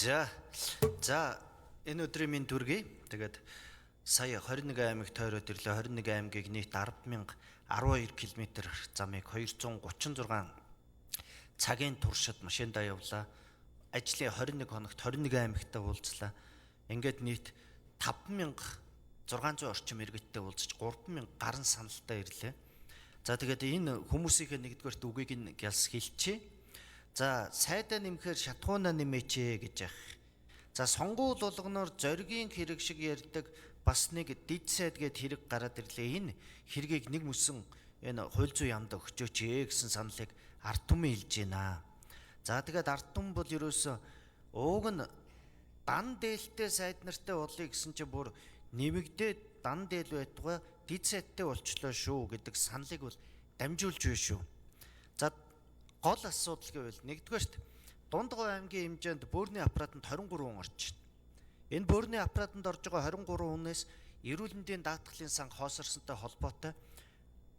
За. За энэ өдрийн минь төргий. Тэгээд сая 21 аймаг тойроод ирлээ. 21 аймгийг нийт 10,012 км замыг 236 цагийн туршид машиндаа явлаа. Ажлын 21 хоногт 21 аймагтай уулзлаа. Ингээд нийт 5600 орчим иргэдтэй уулзаж 3000 гарan саналтай ирлээ. За тэгээд энэ хүмүүсийнхээ нэгдүгээрт үгийг нь гялс хэлчихье. За сайдаа нэмэхээр шатхуунаа нэмээч гэж яах. За сонгуул болгоноор зоригийн хэрэг шиг ярьдаг бас нэг дид сайд гэд хэрэг гараад ирлээ. Энэ хэргийг нэг мөсөн энэ хууль зүйн яамд өгчөөч гэсэн саналыг ард түмэн хэлж байна. За тэгээд ард түмэн бол ерөөсөө ууг нь дан дээлтэй сайд нартай болъё гэсэн чинь бүр нэмэгдээд дан дээл байтугай дид сайдтай болчлоо шүү гэдэг саналыг бол дамжуулж байна шүү. За гол асуудал гэвэл нэгдүгээрт Дундгой аймгийн хэмжээнд бөөрийн аппаратанд 23 хүн орж байна. Энэ бөөрийн аппаратанд орж байгаа 23 хүнээс эрүүл мэндийн даатгалын сан хоосорсонтой холбоотой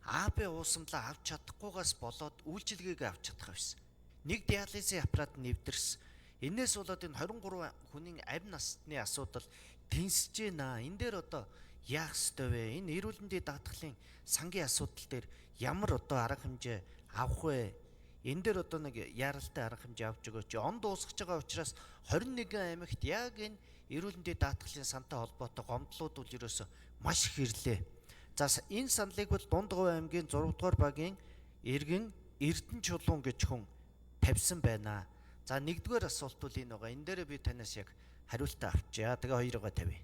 АБ уусамлаа авч чадахгүйгаас болоод үйлчилгээг авч чадах байсан. Нэг диализын аппарат нэвтэрсэн. Энээс болоод энэ 23 хүний амь насны асуудал тэнсэж байна. Энэ дээр одоо яах ёстой вэ? Энэ эрүүл мэндийн даатгалын сангийн асуудал дээр ямар одоо арга хэмжээ авах вэ? Энэ дээр одоо нэг яаралтай арга хэмжээ авч өгөөч. Он дуусгаж байгаа учраас 21 аймагт яг энэ эрүүл мэндийн даатгалын сантай холбоотой гомдлууд бол ерөөсөө маш их ирлээ. За энэ саналыг бол Дундговь аймгийн 6 дугаар багийн иргэн Эрдэнэ Чулуун гэж хүн тавьсан байна. За нэгдүгээр асуулт бол энэ байгаа. Энэ дээрээ би танаас яг хариултаа авчъя. Тэгээ хоёроо тавья.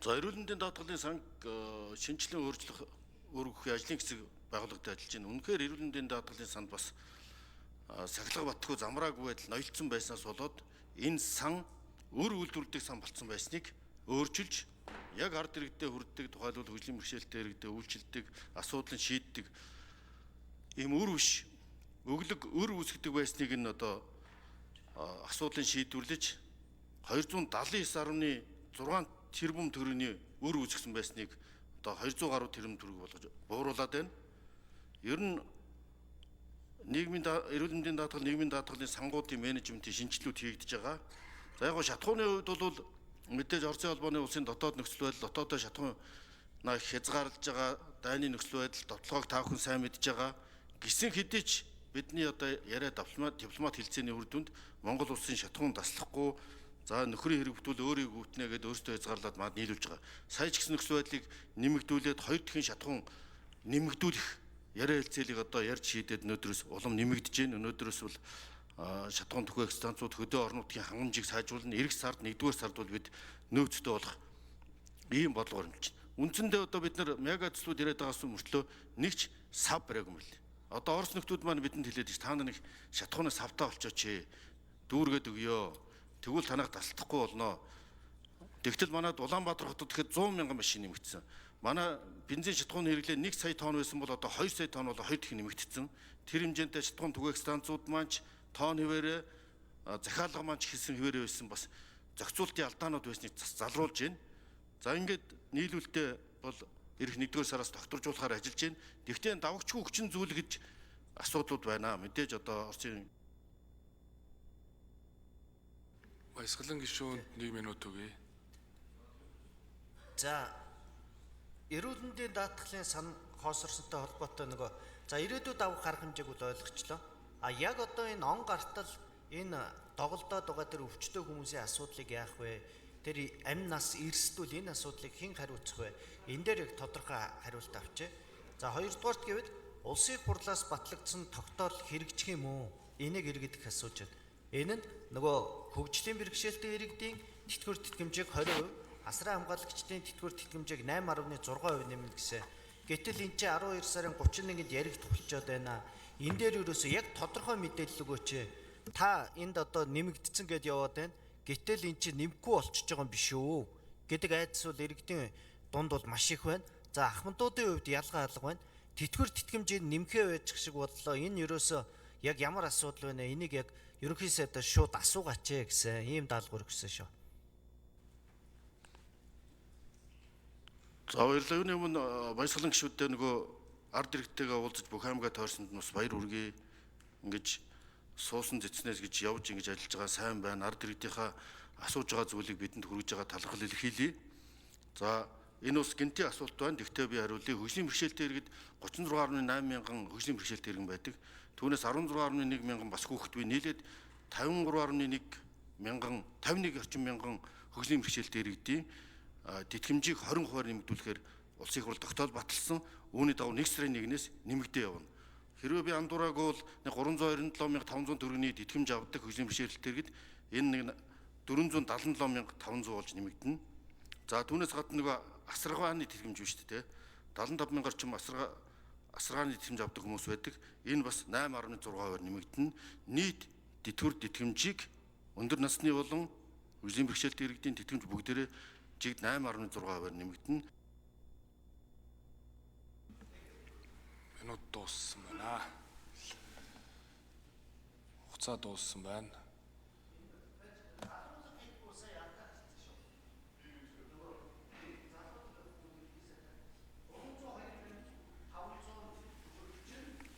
За эрүүл мэндийн даатгалын санг шинжилгээ өөрчлөх өргөх ажлын хэсэг байгууллагад ажиллаж байна. Үнэхээр эрүүл мэндийн даатгалын санд бас сахилга батгүй замраагүй байдал ноёлцсон байснаас болоод энэ сан өр үйлдвэрлэдэг сан болцсон байсныг өөрчилж яг ард иргэдэд хүрддэг, тухайлбал хөгжлийн бэрхшээлтэй иргэдэд үйлчилдэг, асуудлыг шийддэг ийм өр биш өглөг өр үүсгэдэг байсныг нь одоо асуудлыг шийдвэрлэж 279.6 тэрбум төгрөгийн өр үүсгэсэн байсныг одоо 200 гаруй тэрбум төгрөг болгож бууруулад байна. Ер нь нийгмийн эрүүл мэндийн даатгал, нийгмийн даатгалын сангуудын менежментийн шинжилгүүд хийгдэж байгаа. За яг шатхууны хувьд бол мэдээж Оросын холбооны улсын дотоод нөхцөл байдал, дотоодоо шатхуунаа хязгаарлаж байгаа дайны нөхцөл байдал, довтлогоог та бүхэн сайн мэдж байгаа. Гисэн хэдий ч бидний одоо яриа дипломат хэлцээний үр дүнд Монгол улсын шатхуун таслахгүй, за нөхрийн хэрэг бүтвэл өөрийг өвтнэ гэдээ өөрсдөө хязгаарлаад мад нийлүүлж байгаа. Сая ч гэсэн нөхцөл байдлыг нэмэгдүүлээд хоёр дахин шатхуун нэмэгдүүлэх яриа хэлцээлийг одоо ярьж шийдээд өнөөдрөөс улам нэмэгдэж байна. Өнөөдрөөс бол шатхуун түгээх станцууд хөдөө орон нутгийн хангамжийг сайжруулна. Ирэх сард 1-р сард бол бид нөөцтэй болох ийм бодлогоор хэмжиж байна. Үндсэндээ одоо бид нар мега төслүүд яриад байгаас мөртлөө нэг ч сав бариаг юм лээ. Одоо Орос нөхдүүд маань бидэнд хэлээд ш та нар нэг шатхуунаа савтаа олчооч. Дүүргээд өгөө. Тэгвэл танайх тасалдахгүй болно. Тэгтэл манад Улаанбаатар хотод тэгэхэд 100 мянган машин нэмэгдсэн. Манай бензин шатхууны хэрэглээ 1 сая тонн байсан бол одоо 2 сая тонн болоо 2 дахин нэмэгдсэн. Тэр хэмжээндээ шатхуун түгээх станцууд маань ч тоон хэвээрээ захиалга маань ч хийсэн хэвээрээ байсан бас зохицуултын алдаанууд байсныг залруулж байна. За ингээд нийлүүлэлтээ бол ирэх 1-р сараас тогтворжуулахаар ажиллаж байна. Тэгвэл давагчгүй хүчин зүйл гэж асуудлууд байна. Мэдээж одоо Оросын Баясгалан гишүүнд 1 минут өгье. За эрүүл мэндийн даатгалын сан хоосорсонтой холбоотой нөгөө за ирээдүйд авах арга хэмжээг бол ойлгочлоо. А яг одоо энэ он гартал энэ доголдоод байгаа тэр өвчтөе хүмүүсийн асуудлыг яах вэ? Тэр амь нас эрсдвэл энэ асуудлыг хэн хариуцах вэ? Энэ дээр яг тодорхой хариулт авчээ. За хоёрдугаарт гэвэл улсын хурлаас батлагдсан тогтоол хэрэгжих юм уу? Энийг иргэдэх асууж байна. Энэ нь нөгөө хөгжлийн бэрхшээлтэй иргэдийн тэтгэвэр тэтгэмжийг 20%, асран хамгаалагчдын тэтгэвэр тэтгэмжийг 8.6% нэмнэ гэсэн. Гэтэл эн чинь 12 сарын 31-нд яригдах болчоод байна. Энэ дээр ерөөсөө яг тодорхой мэдээлэл өгөөч. Та энд одоо нэмэгдсэн гэд яваад байна. Гэтэл эн чинь нэмэхгүй болчихж байгаа юм биш үү гэдэг айдас бол иргэдийн дунд бол маш их байна. За ахмадуудын хувьд ялгаа алга байна. Тэтгэвэр тэтгэмжийг нэмэхээ байж шиг боллоо. Энэ ерөөсөө яг ямар асуудал вэ? Энийг яг ерөнхий сайдаас шууд асуугаач гэсэн ийм даалгавар өгсөн шүү. За баярлалаа. Юуны өмнө баясгалан гишүүдтэй нөгөө Ард иргэдтэйгээ уулзаж бүх аймгаа тойрсонд нь бас баяр хүргэе. Ингэж суусан зэцнээс гэж явж ингэж ажиллаж байгаа сайн байна. Ард иргэдийнхаа асууж байгаа зүйлийг бидэнд хүргэж байгаа талархал илэрхийлье. За энэ бас гэнтийн асуулт байна. Тэгтээ би хариулъя. Хөгжлийн бэрхшээлтэй иргэд 36.8 мянган хөгжлийн бэрхшээлтэй иргэн байдаг. Түүнээс 16.1 мянган бас хүүхэд бий. Нийлээд 53.1 мянган 51 орчим мянган хөгжлийн бэрхшээлтэй иргэдийн тэтгэмжийг 20%-аар нэмэгдүүлэхээр улсын их хурл тогтоол баталсан. Үүний дагуу 1 сарын 1-ээс нэмэгдээ явна. Хэрвээ би андуураагүй бол 397,500 төгрөгийн тэтгэмж авдаг хөгжлийн бэрхшээлтэй иргэд энэ нэг 477,500 болж нэмэгдэнэ. За түүнээс гадна нөгөө асаргааны тэтгэмж биш үү те 75 мянган орчим асаргааны тэтгэмж авдаг хүмүүс байдаг. Энэ бас 8.6%-аар нэмэгдэнэ. Нийт тэтгэвэр тэтгэмжийг өндөр насны болон хөгжлийн бэрхшээлтэй иргэдийн тэтгэмж бүгдээрээ жигд 8.6%-аар нэмэгдэнэ. Минут дууссан байна. Хугацаа дууссан байна.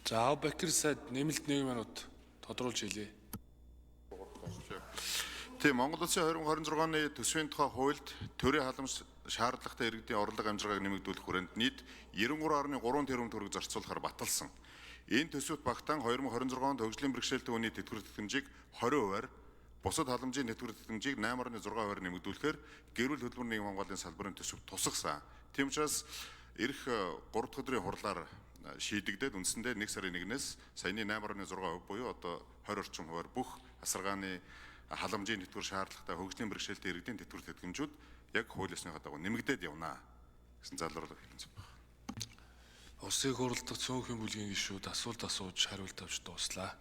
За Абакир сайд нэмэлт 1 минут тодруулж хэлье. Тийм, Монгол Улсын 2026 оны төсвийн тухай хуульд төрийн халамж шаардлагатай иргэдийн орлого амжиргааг нэмэгдүүлэх хүрээнд нийт 93.3 тэрбум төгрөг зарцуулахар баталсан. Энэ төсөвт багтаан 2026 онд хөгжлийн бэрхшээлтэй хүний тэтгэвэр тэтгэмжийг 20%-аар, бусад халамжийн тэтгэвэр тэтгэмжийг 8.6%-аар нэмэгдүүлэхээр гэр бүл хөдөлмөр нийгэм хамгааллын салбарын төсөв тусгасан. Тийм учраас ирэх 3 дахь өдрийн хурлаар шийдэгдээд үндсэндээ 1 сарын 1-ээс саяны 8.6% буюу одоо 20 орчим хувиар бүх асаргааны халамжийн тэтгэвэр шаардлагатай хөгжлийн бэрхшээлтэй иргэдийн тэтгэвэр тэтгэмжүүд яг хууль ёсныхаа дагуу нэмэгдээд явна гэсэн залруулга хэлэн зүг байна. Улсын их хурл дахь цөөнхийн бүлгийн гишүүд асуулт асууж хариулт авч дууслаа.